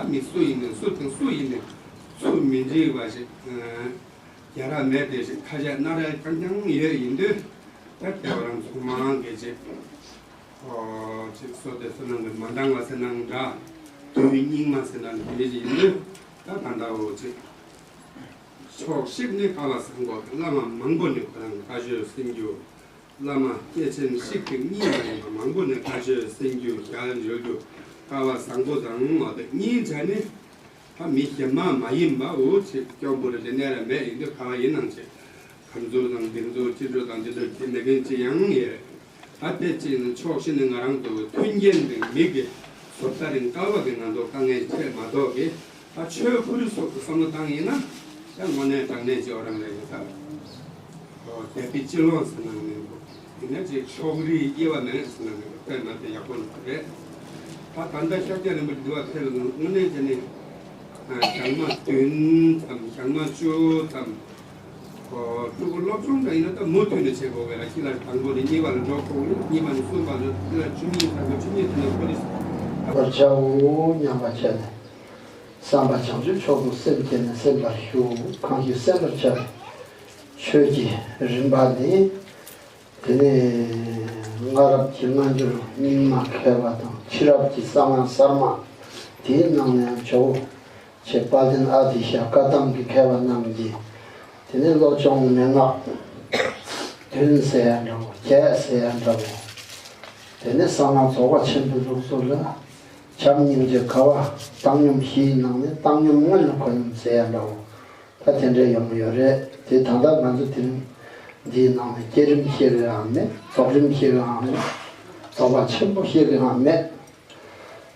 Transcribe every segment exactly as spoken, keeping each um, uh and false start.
ད་མི་སུ་ཡིན་ནའི་སུ་དང་སུ་ཡིན་ནའི་ཚུར་མི་འགྲིག་པ་ཞིག་རྒྱ་ར་མེད་དེ་ཞིག་ཁ་ཤས་སྣ་རལ་རྐྱང་རྐྱང་ཡོད་ཡིན་དུས། ད་ལྟ་བ་རང་ཚང་མ་གི་ཅིག་ཨོ་ཅིག་བསོད་བདེ་བསོད་ནམས་ཀྱི་མ་འདང་བ་ཟེར་ནའང་འདྲ། དུས་སྙིགས་མ་ཟེར་ན་དེ་འདྲ་ཞིག་ཡིན་དུས། ད་ད་ལྟ་འོ་ཅིག་ཕྱོགས་གཅིག་ནས་སྐལ་བ་བཟང་པོ་བླ་མ་མང་པོ་ནས་ཁོ་རང་བཀའ་ཆོས་གསན་རྒྱུ། བླ་མ་སྐྱེས་ཆེན་གཅིག་གི་གཉིས་མ་ཡིན་པ་མང་པོ་ནས་བཀའ་ཆོས་གསན་རྒྱུ་ཞལ་འཇལ་རྒྱུ་སྐལ་བ་བཟང་པོ་དང་། འོ་དེ་གཉིས་བྱས་ནས། ད་མི་གཞན་མ་མ་ཡིན་པ་འུ་ཚོ་སྐྱོ་པོ་རེ་ལེ་ནས་ར་མེད་ཡིན་དུས། ག་བ་ཡིན་ནང་ཆེ་ཁམས་ཚུར་དང་འདི་ཚུར་ཅི་འགྲོ་དང་འདི་འགྲོ་དེ་མེད་མཁན་ཅི་ཡང་ཡོད། ད་དེ་ཅི་ནི་ཕྱོགས་ཤིག་ནས་ང་རང་ཚོ་མཐུན་རྐྱེན་རིང་མི་གི་བཟོ་ལྟ་རིང་སྐལ་བ་གི་ང་ཚོ་དཀའ་ངལ་འཕྲད་མ་གཏོགས་གི། ད་ཆོས་ཁོ་རང་སོགས་ཀྱི་བསམ་བློ་བཏང་ཡིན་ན། ད་དངོས་གནས་དྲང་གནས་ཅི་འོ་རང་རེད་ཡིན་ས། ཨོ་དེ་པའི་སྤྱི་ལོ་ཟེར་ན་མི་འདུག་དེ་ནས་ཅིག་ཕྱོགས་རིས་དབྱེ་བ་མེད་ཟེར་ན་མི་འདུག་དཔེ་མ་དེ་ཡག་པོ་འདུག་རེད། ད་ད་ལྟ་ཤཱཀྱ་རིན་པོ་ཆེ་འདི་བ་ཕེབས་ལ་དངོས་གནས་བྱས་ནས་ཞག་མ་བདུན་ཙམ་ཞག་མ་བཅུ་ཙམ། ཨོ་ཕྲུ་གུ་སློབ་སྦྱོང་འདྲ་ཡིན་ན་ད་མུ་མཐུད་ནས་བྱེད་དགོས་པས་ལ། ཁྱི་ལ་དང་པོ་ནས་གཉིས་པ་ལ་འགྲོ་དགོས་ཡིན། གཉིས་པ་ནས་གསུམ་པ་ལ་ཁྱི་ལ་བཅུ་གཉིས་ཙམ་བཅུ་གཉིས་ཙམ་ནས་ཁོ་ནས། བར་བྱའོ་སྙམ་པ་བྱས་ནས། བསམ་པ་བྱང་ཆུབ་མཆོག་ཏུ་སེམས་བསྐྱེད་ནས་གསན་པར་ཞུ། གང་ཞིག་གསན་པར་བྱ་བའི་ཆོས་ཀྱི་རིམ་པ་ནི། དེ་ནས་སྔ་རབས་ཀྱི་སྔ་འགྱུར་རྙིང་མ་མཁས་པ་དང་། ཕྱི་རབས་ཀྱི་གསང་སྔགས་གསར་མ། དེའི་ནང་ནས་ཇོ་བོ་རྗེ་དཔལ་ལྡན་ཨ་ཏི་ཤ་བཀའ་གདམས་ཀྱི་མཁས་པ་རྣམས་ཀྱིས། དེ་ནས་སློབ་སྦྱོང་མན་ངག་བདུན་ཟེར་ཡ་འདྲ་བོ། བརྒྱད་ཟེར་ཡ་འདྲ་བོ། དེ་ནས་གསང་སྔགས་རྫོགས་པ་ཆེན་པོའི་ལུགས་སྲོལ་ལ། བྱམས་སྙིང་རྗེ་དགའ་བ་བཏང་སྙོམས་བཞིའི་ནང་ནས་བཏང་སྙོམས་སྔོན་ལ་གོ་སྙོམས་ཟེར་ཡ་འདྲ་བོ། ད་དེ་འདྲ་ཡོང་གི་ཡོད་རེད། དེ་ད་ལྟ་ང་ཚོ་དེ་རིང་འདིའི་ནང་ནས་བསྐྱེད་རིམ་ཤེས་གི་ཡང་མེད། རྫོགས་རིམ་ཤེས་གི་ཡང་མེད། རྫོགས་པ་ཆེན་པོ་ཤེས་གི་ཡང་མེད།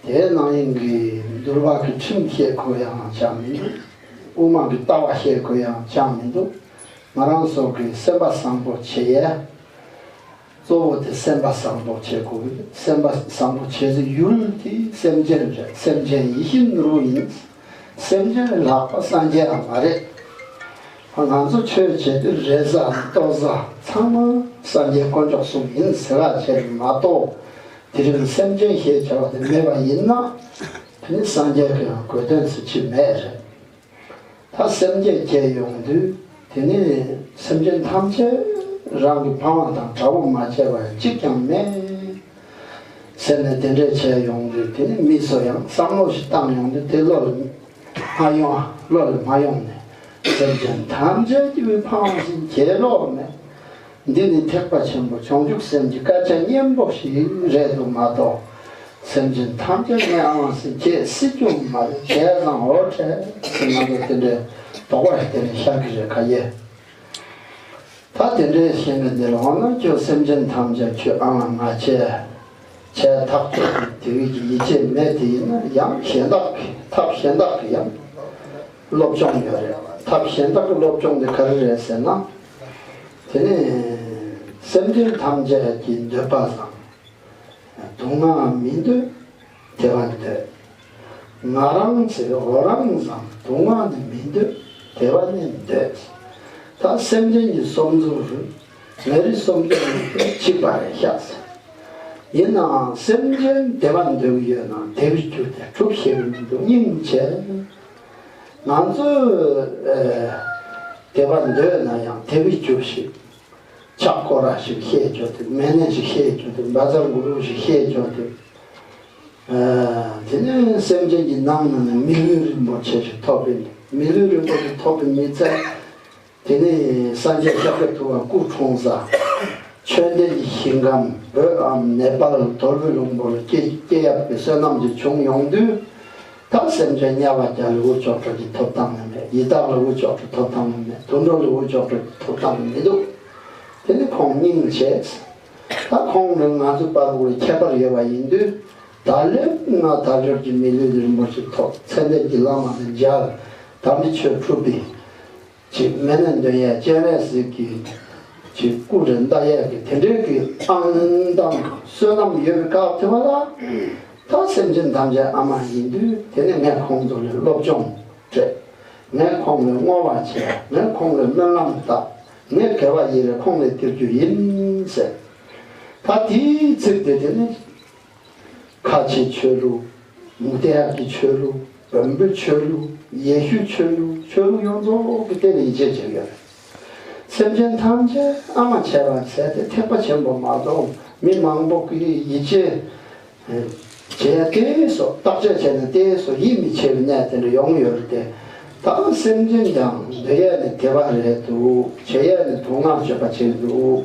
དེའི་ནང་ཡིན་གྱི་འདུལ་བ་གི་ཁྲིམས་ཤེས་དགོས་ཡང་ཅང་མི་འདུག་དབུ་མ་གི་ལྟ་བ་ཤེས་དགོས་ཡང་ཅང་མི་འདུག་ང་རང་ཚོ་གི་སེམས་པ་བཟང་པོ་བྱེད་ཡས། གཙོ་བོ་དེ་སེམས་པ་བཟང་པོ་བྱེད་དགོས། སེམས་པ་བཟང་པོ་བྱེད་ས་ཡུལ་དེ་སེམས་ཅན་རེད། སེམས་ཅན་ཡིད་བཞིན་ནོར་བུ་ཡིན། སེམས་ཅན་ལས་ལྷག་པ་སངས་རྒྱས་ཡང་མ་རེད། ང་ཚོ་ཆོས་བྱེད་དུས་རེ་ས་ལྟོ་ས་ཚང་མ་སངས་རྒྱས་དཀོན་མཆོག་གསུམ་ཡིན་ཟེར་བ་བྱས་མ་གཏོགས། དེ་རིང་སེམས་ཅན་ཞེས་བྱ་བ་དེ་མེད་པ་ཡིན་ན། དེ་ནི་སངས་རྒྱས་ཀྱི་ཡང་དགོས་དོན་ཟེར་ཅིག་མེད་རེད། ད་སེམས་བསྐྱེད་བྱས་ཡོང་དུས། དེ་ནི་སེམས་ཅན་ཐམས་ཅད་རང་གི་ཕ་མ་དང་འདྲ་བོ་མ་བྱས་པ་ཡང་གཅིག་ཀྱང་མེད་ཟེར་ནས་དེ་འདྲས་བྱས་ཡོང་དུས། དེ་ནི་མི་ཚོ་ཡང་བསམ་བློ་ཞིག་བཏང་ཡོང་དུས། དེ་བློ་ལ་མ་ཡོང་། བློ་ལ་མ་ཡོང་ནས། སེམས་ཅན་ཐམས་ཅད་ཀྱི་ཕ་མ་ཞིག་གྱེས་ལོག་མེད། འདི་ནི་ཐེག་པ་ཆེན་པོ་བྱང་ཆུབ་སེམས་ཀྱི་སྐད་ཆ་སྙན་པོ་ཞིག་རེད་འདུག་མ་གཏོགས། སེམས་ཅན་ཐམས་ཅད་ངའི་ཨ་མ་ཟེར་ཁྱེད་སྲིད་རྒྱུ་མ་རེད། བྱས་ཙང་འོ་བྲལ་ཟེར་ང་ཚོ་དེ་འདྲའི་དོགས་པ་ཞིག་དེ་ནས་ཤར་གི་རེད་ཁ་ཡེ། ད་དེ་འདྲའི་ཤེས་ནས་འདིར་འོང་ན། ཁྱོད་སེམས་ཅན་ཐམས་ཅད་ཁྱོད་ཨ་མ་ང་བྱས། བྱས་ཐག་ཆོད་དེ་བོད་ཀྱི་ཡིད་ཆེས་མེད་དེ་ཡིན་ན། ཡང་གཞན་དག་གི་ཐབས་གཞན་དག་གི་ཡང་སློབ་སྦྱོང་ཡོད་རེད། ཐབས་གཞན་དག་གི་སློབ་སྦྱོང་དེ་ག་རེ་རེད་ཟེར་ན། དེ་ནི་སེམས་ཅན་ཐམས་ཅད་ཀྱི་འདོད་པ་བཟང་། སྡུག་བསྔལ་མི་འདོད་བདེ་བ་འདོད། ང་རང་ཚེ་འོ་རང་བཟང་། སྡུག་བསྔལ་ནི་མི་འདོད་བདེ་བ་ནི་འདོད། ད་སེམས་ཅན་གྱི་སོམ་ཚུལ་རུ། མི་རིགས་སོམ་ཚུལ་རུ་གཅིག་པ་རེད་ཤག་ཟེར། ཡིན་ནའང་སེམས་ཅན་བདེ་བ་འདོད་ཀྱི་ཡོད་ན་བདེ་བའི་རྒྱུ་དེ་སྒྲུབ་ཤེས་ཀྱི་མི་འདུག་སྙིང་རྗེ། ང་ཚོས་ཨེ་བདེ་བ་འདོད་ན་ཡང་བདེ་བའི་རྒྱུ་ཞིག་ཕྱག་སྐོར་ར་ཞིག་ཤེས་ཆོག་དུས། མེ་ནས་ཞིག་ཤེས་ཆོག་དུས། བཛྲ་གུ་རུ་ཞིག་ཤེས་ཆོག་དུས། ཨ་དེ་ནས་སེམས་ཅན་གྱི་ནང་ན་ནས་མི་ལུས་རིན་པོ་ཆེ་ཞིག་ཐོབ་པའི། མི་ལུས་རིན་པོ་ཆེ་ཐོབ་པའི་མི་ཚད། དེ་ནས་སངས་རྒྱས་ཤཱཀྱ་ཐུབ་པ་སྐུ་འཁྲུངས་ས་ཆོས་ལྡན་གྱི་ཞིང་ཁམས་བོད་འམ་ནེ་པཱལ་དོལ་པོའི་ལུང་པ་ལ་སྐྱེ་སྐྱེ་ཡག་གི་བསོད་ནམས་ཅིག་བྱུང་ཡོང་དུས། ད་སེམས་ཅན་དམྱལ་བར་རྒྱལ་ལ་འུ་ཅོག་ཅོག་གི་ཐོབ་ཐང་ནི་མེད། ཡི་དྭགས་ལ་འུ་ཅོག་ཅོག་ཐོབ་ཐང་ནི་མེད། དུད་འགྲོ་ལ་འུ་ཅོག་ཅོག་ཐོབ་ཐང་ནི་མི་འདུག་དེ་ནི་ཁོང་སྙིང་རྗེ། ད་ཁོང་ནི་ང་ཚོ་བར་དུ་ཁྱད་པར་ཡོད་པ་ཡིན་དུས། ད་ལན་ང་དལ་འབྱོར་གྱི་མི་ལུས་རིན་པོ་ཆེ་ཐོབ། ཚེ་འདས་ཀྱི་བླ་མ་དང་མཇལ། དམ་པའི་ཆོས་སྒྲུབ་པའི་ཅིག་མི་ནས་འདོན་ཡས་སྤྱན་རས་གཟིགས་ཀྱི་ཅིག་སྐུ་རེ་བལྟ་ཡས་ཀྱི་དེ་འདྲའི་གི་ཨང་དང་བསོད་ནམས་ཡོད་པའི་སྐབས་དེ་བ་ལ། ད་སེམས་ཅན་ཐམས་ཅད་ཨ་མ་ཡིན་དུས། དེ་ནི་ངས་ཁོང་ཚོ་ལ་སློབ་སྦྱོང་སྤྲད། ངས་ཁོང་ལ་བསྔོ་བ་བྱས། ངས་ཁོང་ལ་སྨོན་ལམ་བཏབ། ངས་དགེ་བ་ཡི་རེ་ཁོང་ལ་སྟེར་རྒྱུ་ཡིན་ཟེར། ད་དེའི་ཚིག་དེ་དེ་ནི་ཁ་ཆེའི་ཆོས་ལུགས། མུ་སྟེགས་ཀྱི་ཆོས་ལུགས། བོན་པོའི་ཆོས་ལུགས། ཡེ་ཤུའི་ཆོས་ལུགས། ཆོས་ལུགས་ཡོངས་རྫོགས་ཀྱི་སྟེང་ལ་ཡིད་ཆེས་བྱེད་ཀྱི་ཡོད་རེད། སེམས་ཅན་ཐམས་ཅད་ཨ་མ་བྱས་པ་བྱས་ཏེ་ཐེག་པ་ཆེན་པོ་མ་གཏོགས་མི་མང་པོ་གིས་ཡིད་ཆེས་བྱས་ཏེ་སོ་བརྟག་དཔྱད་བྱས་ནས་ཏེ་སོ་ཡིད་མི་ཆེས་པའི་གནས་དེ་འདྲ་ཡོང་ཡོད་རེད་དེ། ད་སེམས་ཅན་ཀྱང་འདོད་ཡས་ནི་དེ་བ་རེད་འདུག་བྱེད་ཡས་ནི་སྡུག་བསྔལ་སྤྱོད་པ་ཆེན་འདུག་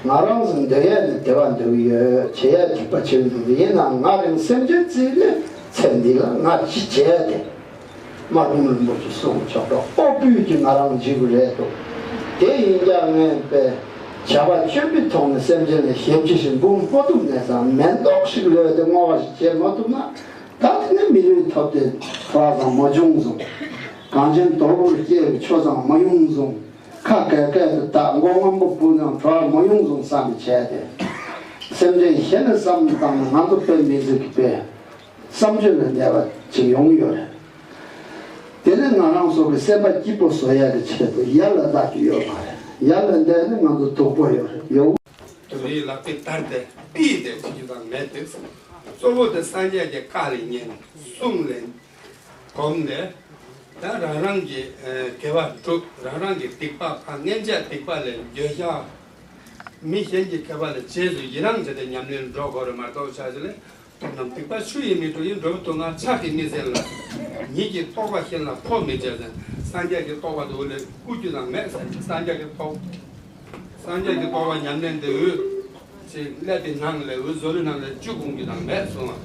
ང་རང་ཚོ་འདོད་ཡས་ནི་དེ་བ་འདོད་ཀྱི་ཡོད། བྱེད་ཡས་སྡིག་པ་ཆེན་འདུག་ཡིན་ནའང་ང་རང་སེམས་ཅན་རྩིས་ལས་ཚེ་འདི་ལ་ང་ཅི་བྱས་ཏེ། མ་དགོན་རིན་པོ་ཆེ་གསུངས་ཆོག་གྲོགས་ཨོ་བུས་ཀྱི་ང་རང་འཇིགས་རེད་འདུག་དེ་ཡིན་ཀྱང་ངས་པའི་བྱ་བ་སྤྱོད་པའི་ཐོག་ནས་སེམས་ཅན་ལ་ཞབས་ཕྱི་ཞིག་འབུལ་མ་ཐུབ་ནས་ཙང་མེ་ཏོག་ཞིག་ལོས་ཏེ་བསྔོ་བ་ཞིག་བྱེད་མ་ཐུབ་ན། ད་དེ་ནས་མི་ལུས་ཐོབ་སྟེ་གྲོགས་ཙང་མ་བྱུང་གསུངས། གངས་ཅན་དོལ་པོར་སྐྱེ་བའི་ཆོས་ཙང་མ་ཡོང་གསུངས། ཁ་སྐད་སྐད་དུ་བཏགས་མགོ་སྔོན་པོ་བུ་ནང་གྲོགས་མ་ཡོང་གསུངས་བསམ་པའི་བྱས་ཏེ། སེམས་ཅན་གཞན་ལ་བསམ་བཏང་ན་ང་ཚོ་དཔེ་མི་སྲིད་ཀྱི་དཔེ། བསམ་བརྗོད་ལ་གནས་པ་ཅིག་ཡོང་གི་ཡོད་རེད། དེ་ནི་ང་རང་ཚོ་གི་སེམས་པ་སྐྱིད་པོ་བཟོ་ཡག་གི་ཆེད་དུ་ཡར་ལ་ལྟ་རྒྱུ་ཡོད་མ་རེད། ཡར་ལ་བལྟས་ན་ང་ཚོ་སྡུག་པོ་ཡོད་རེད་ཡོད། དུ་རིའི་ལག་པས་བརྡར་ཏེ་ཕུད་དེ་ཕྱིན་རྒྱུ་དང་མེད་དེ། གཙོ་བོ་དེ་སངས་རྒྱས་ཀྱི་བཀའ་ལ་ཉན། གསུང་ལ་གོམས་ནས། ད་རང་རང་གི་དགེ་བ་སྒྲུབ། རང་རང་གི་སྡིག་པ་ཕར་མངོན་ཆ་སྡིག་པ་ལས་འགྱོད་བཤགས། མི་གཞན་གྱི་མཁས་པ་ལ་རྗེས་སུ་ཡི་རང་བྱས་ཏེ་ཉམས་ལེན་འགྲོ་དགོས་རེད་མ་གཏོགས་ཆ་ཞིག་ལས། སྡིག་པ་ཆུ་ཡིས་མི་འཁྲུ་ཡིན་འགྲོ་བའི་དུག་ལྔ་ཕྱག་གིས་མི་སེལ་ལ། ཉིད་ཀྱི་རྟོགས་པ་གཞན་ལ་ཕོག་མི་བྱེད་ཟེར། སངས་རྒྱས་ཀྱི་རྟོགས་པ་དེ་འོད་ལས་བསྐུར་རྒྱུ་ཙམ་མེད་ཟེར། སངས་རྒྱས་ཀྱི་རྟོགས། སངས་རྒྱས་ཀྱི་རྟོགས་པ་ཉམས་ལེན་དེ་འོད་ཅེས་སླད་དེ་ནང་ལས་འོད་བཟོ་ལུས་ནང་ལས་བཅུ་སྤུངས་རྒྱུ་དང་མེད་གསུངས་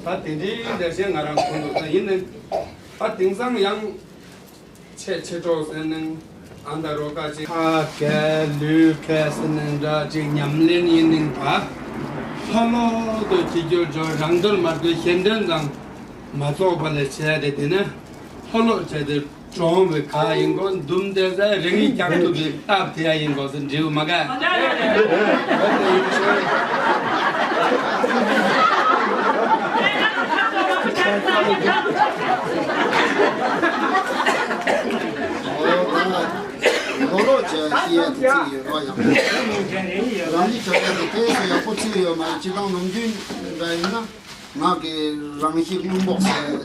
པ། ད་དེ་འདྲའི་ལས་གཞན་ང་རང་གོང་དུ་ད་ཡིན་ནི། ད་དེང་སང་ཡང་ཆེ་ཆེ་གྲོགས་ཟེར་ནས་ཨ་མདའ་རོ་ཀ་ཅིག་ཁ་གས་ལུས་གས་ཟེར་ནས་འདྲ་ཅིག་ཉམས་ལེན་ཡིན་ནི་ད་ལྷོད་ལྷོད་དུ་བྱེད་རྒྱུར་འགྲོ། རང་དོན་མ་གཏོགས་གཞན་དོན་དང་མ་རྫོགས་པ་ལས་བྱས་ཏེ་དེ་ནས་ལྷོད་ལྷོད་བྱས་ཏེ། གྲོང་བའི་ག་ཡིན་གོ་འདུམ་དེ་ཟ་རིང་ཡིན་ཀྱང་ཐུབ་པའི་སྟབས་དེ་ཡ་ཡིན་གོ་ཟེར་འདྲིའུ་མ་ག་ལོ་ལོ་བྱས་ཤི་ཡ་དེ་ཚིག་ཡོད་རོགས་ཡག་པོ། རང་གི་ཆ་ནས་དེ་ཐོས་སུ་ཡག་པོ་ཚིག་ཡོད་མ་རེད། སྤྱི་བཏང་ནམ་རྒྱུན་འདྲ་ཡིན་ན། ངག་གི་རང་བཞིན་སྔོན་པོ་ཟེར།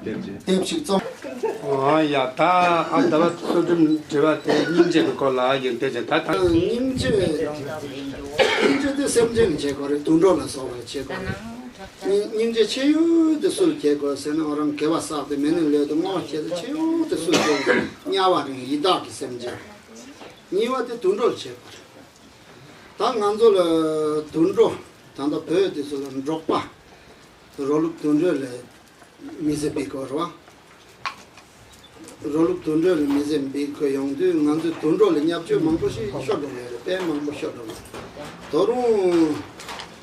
དེབ་ཅིག་རྩོམ། ཨ་ཡ་ད་ཨ་ད་བ་ཚོ་འགྲིམ་དྲི་བ་དེ་སྙིང་རྗེ་གི་སྐོར་ལ་ཡོད་དེ་ཅན་ད་ད། སྙིང་རྗེ། སྙིང་རྗེ་དེ་སེམས་ཅན་ལ་བྱེད་དགོས་རེད། དུད་འགྲོ་ལ་སོགས་པར་བྱེད་དགོས་རེད། སྙིང་རྗེ་ཆེ་ཡོད་དེ་སུར་བྱེད་དགོས་ཟེར་ན་ང་རང་དགེ་བ་བསགས་ཏེ་མེ་ནི་ལོས་དུ་བསྔོ་བ་བྱེད་དེ་ཆེ་ཡོད་དེ་སུར་བྱེད་དགོས། དམྱལ་བ་རིང་ཡི་དྭགས་ཀྱི་སེམས་ཅན། གཉིས་པ་དེ་དུད་འགྲོ་ལ་བྱེད་དགོས་རེད། ད་ང་ཚོ་ལ་དུད་འགྲོ་ད་ལྟ་བོད་དེ་ཚོ་ལ་འབྲོག་པ་རོ་ལུག་དུད་འགྲོ་ལ་མི་ཚེ་འབིག་གོ་རེད་བ། རོ་ལུག་དུད་འགྲོ་ལ་མི་ཚེ་འབིག་གོ་ཡོང་དུས་ང་ཚོས་དུད་འགྲོ་ལ་བརྙས་བཅོས་མང་པོ་ཞིག་ཤོར་འགྲོ་གི་ཡོད་རེད། དཔེ་མང་པོ་ཤོར་འགྲོ་གི་ཡོད། ད་རུང་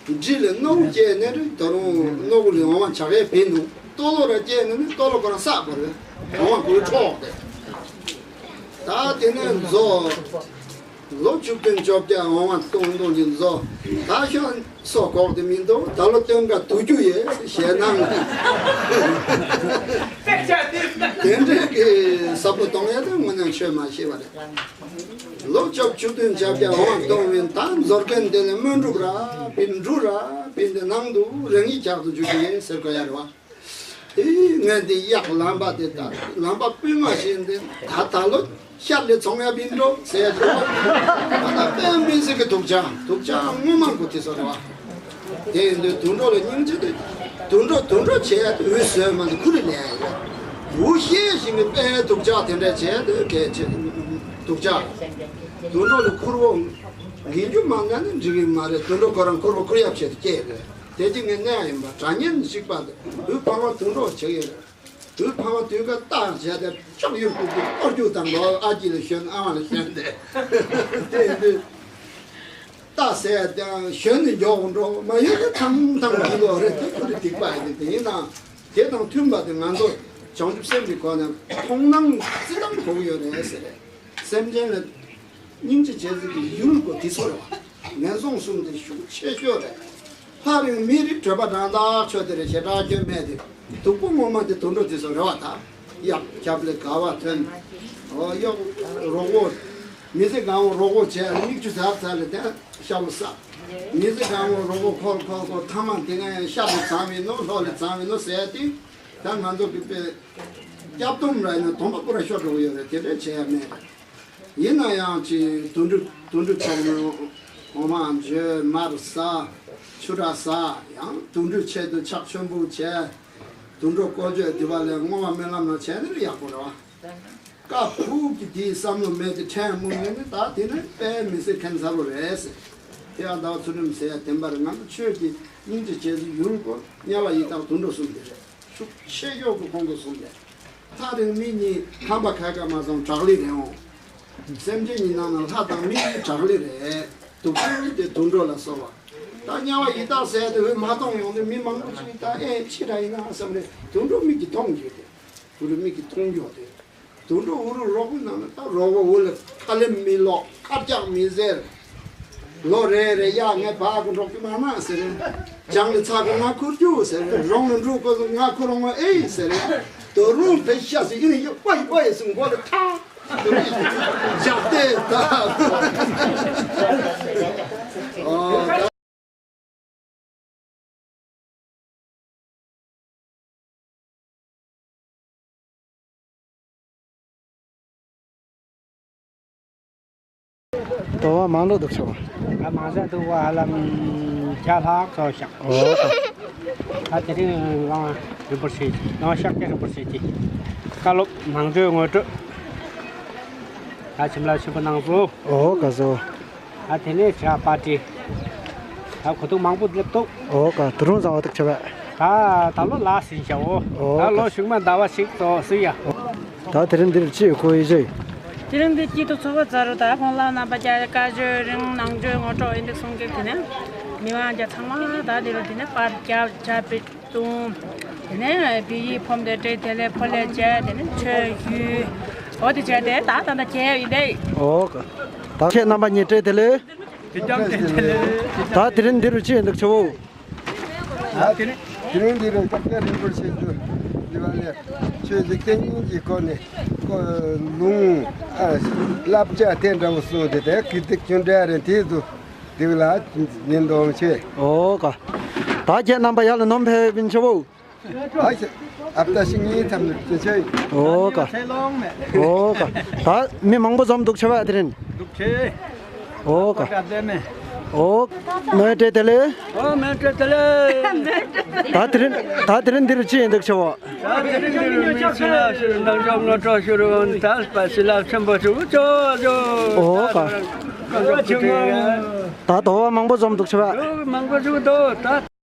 འབྲི་ལ་རྣོ་བོ་སྐྱེས་ནས་རེད། ད་རུང་རྣོ་བོ་ལ་འོང་བ་བྱ་གའི་བེ་འདུག་ལྟོ་ལོ་ར་སྐྱེས་ནས་ནི་ལྟོ་ལོ་ཁོ་རང་བསགས་པ་རེད། འོང་བ་ཁོའི་འཕྲོག་སྟེ། ད་དེ་ནས་མཛོ། ལོ་བཅུ་བདུན་བཅོ་བརྒྱད་འོང་བ་སྟོང་སྟོང་གི་མཛོ། ད་ཤོག་སོ་གོག་དེ་མི་འདུག་ད་ལོ་སྟོན་ཀ་དུ་རྒྱུ་ཡས་ཞེད་སྣང་། དེ་འདྲའི་གི་ཟབ་པོ་གཏོང་ཡས་དེ་དངོས་གནས་ཆོས་མ་ཤེས་པ་རེད། ལོ་བཅོ་བཅུ་བདུན་བཅོ་བརྒྱད་འོང་བ་སྟོང་བའི་ད་མཛོ་རྒན་དེ་ལས་སྨོན་འབྲུག་ར་བིན་འབྲུ་ར་བིན་དེ་ནང་དུ་རང་ཡིག་ཆག་ཏུ་འཇུག་གི་ཡས་ཟེར་དགོས་ཡ་རེད་བ། ཨེ་ངས་འདི་གཡག་ལམ་པ་དེ་དང་ལམ་པ་སྤུས་མ་ཤེས་འདི་ད་ད་ལོ་ཤར་ལས་ཚོང་ཡ་བིན་འགྲོ་ཟེར་ཡ་འགྲོ། ད་ལྟ་དཔེ་མི་སྲིད་ཀྱི་དུག་ཅག་དུག་ཅག་སྔོན་མ་གོ་དེ་ཚོ་རེད་བ། དེ་ཡིན་དུས་དུད་འགྲོ་ལ་སྙིང་རྗེ་དེ་དུད་འགྲོ་དུད་འགྲོ་བྱས་ཡ་དེ་འུད་ཟོས་མ་འདི་ཁུ་རེ་ལས་ཡ། འུ་ཤེས་ཤིང་གི་དཔེ་དུག་ཅག་དེ་འདྲ་བྱས་དེ་གལ་ཆེ་དུག་ཅག་དུད་འགྲོ་ལ་ཁུར་བོ་འགེལ་རྒྱུ་མ་ན་ནི་འགྲིག་གི་མ་རེད། དུད་འགྲོ་ཁོ་རང་ཁུར་བོ་ཁུར་ཡ་བྱས་དེ་སྐྱེས་རེད། དེ་གཅིག་ངས་གནས་ཡིན་པ་དྲ་བརྙན་ཞིག་པ་དེ་དུས་ཕ་མ་དུད་འགྲོ་བྱེད་ཡོད་རེད། དུས་ཕ་མ་དུས་ཀ་རྟགས་བྱས་ཏེ་ལྕགས་ཡུར་ཀུ་ཀུ་གཏོར་རྒྱུ་དང་ལོ་ཨ་ཅི་ལ་ཞོན་ཨ་མ་ལ་ཞོན་ཏེ་དེ་ཡིན་དུས་རྟགས་ཟེར་ཡ་དེའང་ཞོན་ནས་མགྱོགས་འགྲོ་མ་ཡོད་ན་ཐང་ཐང་གི་ལོ་རེད། དེ་ཁུ་རེ་སྡིག་པ་ཡིན་དེ་ཡིན་ནའང་དེ་དང་མཐུན་པ་དེ་ང་ཚོ་བྱང་ཆུབ་སེམས་ཀྱི་སྒོ་ནས་མཐོང་སྣང་བརྩི་སྟངས་གོ་གི་ཡོད་རེད་ཟེར་རེད། སེམས་ཅན་ལ་སྙིང་རྗེ་བྱེད་ཚུལ་གྱི་ཡུལ་གོ་དེ་ཚོ་རེད་བ། ངན་སོང་གསུམ་དེ་ཤུགས་ཆེ་ཤོས་རེད། ལྷ་རིང་མི་རིགས་གྲོད་པ་འགྲང་ཐག་ཆོད་དེ་རེད། ཞེ་དྲག་སྐྱོན་མེད་དེ། སྡུག་པོ་ངོ་མ་དེ་དུད་འགྲོ་དེ་ཚོ་རེད་བ། ད་གཡག་རྒྱབ་ལས་ག་བ་ཐོན། འོ་གཡོག་རོག་པོ། མི་ཚེ་གང་བོ་རོག་པོ་བྱས་མིག་ཆུ་ཚར་ཚར་ལས་དེ་ཤ་བོ་ཟ། མི་ཚེ་གང་བོ་རོག་པོ་འཁོར་འཁོར་འཁོར་ཐ་མ་དེ་ང་ཡང་ཤ་ལས་ཚང་བའི་ནོ་ལྷོ་ལས་ཚང་བའི་ནོ་ཟེར་ཏེ། ད་ང་ཚོ་གི་དཔེ་སྐྱབས་སྡོམ་ར་ཡིན་ན་སྡོམ་པ་པོ་ར་ཤོར་འགྲོ་གི་ཡོད་རེད། དེ་འདྲ་བྱེད་ཡ་མེད་རེད། ཡིན་ན་ཡང་ཅིག་དུད་འགྲོ་དུད་འགྲོ་ཚོགས་མི་འོ་མ་མཆོད་མར་ཟ་ཆུ་ར་ཟ། ཡང་དུད་འགྲོའི་ཆེད་དུ་ཕྱག་མཆོད་འབུལ་བྱས། དུད་འགྲོ་བཀོལ་སྤྱོད་དེ་བ་ལས་བསྔོ་བ་སྨོན་ལམ་ལ་བྱས་ནས་ཡག་པོ་རེད་བ། སྐབས་ཕུགས་ཀྱི་དེའི་བསམ་བློ་མེད་དེ་ཕྲན་མུ་ནས་ནི་ད་དེ་ནི་དཔེ་མི་སྲིད་ཁན་ཚ་པོ་རེད་ཟེར། དེ་ཡང་ཟླ་བ་ཚུལ་ཁྲིམས་ཟེར་ཡ་བདེན་པ་རེད། ང་ཚོ་ཆོས་ཀྱི་སྙིང་རྗེ་རྗེ་བཙུན་ཡུལ་སྐོར་དམྱལ་བ་ཡི་དྭགས་དུད་འགྲོ་གསུམ་དེ་རེད། ཤུགས་ཆེ་ཤོས་ཀྱི་ཁོང་ཚོ་གསུམ་རེད། ཐག་རིང་མི་གཉིས་ཁམས་པ་ཁ་ཁ་མ་སོང་བྲག་ལི་རེད་འོང་། སེམས་ཅན་གཉིས་ནང་ན་ལྷ་དང་མི་གཉིས་བྲག་ལི་རེད། དུག་ཅན་གཉིས་དེ་དུད་འགྲོ་ལ་སོགས་པ། ད་དམྱལ་བ་ཡི་དྭགས་ཟེར་དེ་འོད་མ་མཐོང་ཡོང་དུས་མི་མང་པོ་ཅིག་ད་ཨེ་ཕྱི་ར་ཡིན་ན་བསམ་རེད། དུད་འགྲོ་མིག་གིས་མཐོང་རྒྱུ་དེ། དུད་འགྲོ་མིག་གིས་མཐོང་རྒྱུ་དེ། དུད་འགྲོ་འུ་རུ་རོག་པོའི་ནང་ན་ད་རོག་པོ་འུ་ལ་ཁ་ལེམ་མི་ལོག་ཁ་རྒྱག་མི་ཟེར། ལོ་རེ་རེ་ཡ་ངས་བག་གི་འགྲོགས་ཀྱི་མ་མ་ཟེར། བྱང་ལ་ཚ་གི་ང་ཁུར་རྒྱུ་ཟེར། རོང་ལ་འབྲུག་གོ་ང་ཁུར་རོང་ཨེ་ཟེར། དོ་རུང་བེ་ཤ་ཟེར་ཨི་ནི་ཡོ་ཨོ་ཡི་ཨོ་ཡི་ཟེར་མགོ་ལ་ཐག་རྒྱག་སྟེ་ད། ཨོ། དོ་བ་མང་ལོ་འདུག་ཆོག་ང་མང་ས་འདུག་བ་ཧ་ལམ་བརྒྱ་ལྷག་ཙམ་ཤག་ཨོ། ད་དེ་རིང་ལང་རིན་པོ་ཆེ་ལང་ཤག་རྒྱ་རིན་པོ་ཆེ་གི་བཀའ་སློབ་ནང་ཆོས་ངོ་སྤྲོད་ད་བྱིན་རླབས་ཆེན་པོ་གནང་སོང་། ཨོ་ག་སོ། ད་དེ་ནས་བྱ་པ་ཏི། ད་གོ་ཐུག་མང་པོ་སླེབས་འདུག་ཨོ་ག་ད་རུང་བཟང་བ་ཐུག་ཆ་བས། ད་ད་ལོ་ལ་ཟིན་བྱ་འོ། ཨོ་ད་ལོ་ག་གཞུག་མ་ཟླ་བ་ཞིག་ཏོ་སུ་ཡ། ད་དེ་རིང་འདིར་ཅི་ཁོ་ཡི་ཞེས། དེ་རིང་འདི་སྐྱིད་སྡུག་ཚོགས་པ་ཛ་རུ་ད་ཁོང་ལ་རྣམ་པ་རྒྱ་བཀའ་ཆོས་རིང་ནང་ཆོས་ངོ་སྤྲོད་ཡིན་འདུག་གསུང་གི། དེ་ནས་མི་མང་རྒྱ་ཚང་མ་ད་འདི་རུ་དེ་ནས་པར་རྒྱབ་བྱ་པི། དུང་། དེ་ནས་བི་ཡི་ཕོམ་དེ་སྤྲད་དེ་ལས་ཕོ་ལས་བྱས་དེ་ནས་ཆོས་ཞུས། འོ་དེ་བྱས་དེ་ད་ད་ད་བྱས་ཡིན་དེ། ཨོ་ཀ་ད་ཁྱེད་རྣམ་པ་གཉིས་སྤྲད་དེ་ལས། དེ་ཀྱང་དེ་དེ་ལས། ད་དེ་རིང་འདི་རུ་ཅི་ཡིན་འདུག་ཆོ་བོ། ད་དེ་རིང་དེ་རིང་སྐྱབས་རྗེ་རིན་པོ་ཆེ་དུ་འདི་བ་ལས་ཆོས་འཇིག་རྟེན་གཉིས་ཀྱི་སྐོར་ནས་ལུང་ཨ་བསླབ་བྱ་དེ་འདྲ་བོ་གསུངས་ཏེ་དེ་གི་ཏིག་ཅུང་འདྲ་རེད། དེ་ཚོ་འདི་ལ་ཉིན་དོམ་ཆེ། ཨོ་ཀ་ད་ཁྱེད་རྣམ་པ་ཡར་ལ་ནོམ་ཕེབས་པིན་ཆོ་བོ། ཨ་བཏགས་ཤིང་ཉིད་ཐམ་ནུ་ཅི་ཆོས། ཨོ་ཀ་ཨོ་ཀ་ད་མི་མང་པོ་འཛོམས་འདུག་ཆོ་བ་དེ་རིང་། འདུག་ཆེ། ཨོ་ཀ་ཨོ་མེ་ཏྲེ་ཏེ་ལེ། ཨོ་མེ་ཏྲེ་ཏེ་ལེ། ད་དེ་རིང་ད་དེ་རིང་འདི་རུ་ཅི་ཡིན་འདུག་ཆོ་བ། ད་དེ་རིང་འདི་རུ་མི་ཚེ་ལ་ཞུ་ནང་ལྗོངས་ངོ་སྤྲོད་ཞུ་རུ་ད་སྤ་སི་ལ་ཆེན་པོ་ཞུ་ཆོ་ཆོ། ཨོ་ཀ་ད་དོ་བ་མང་པོ་འཛོམས་འདུག་ཆོ་བ། མང་པོ་ཞུ་དོ་ད།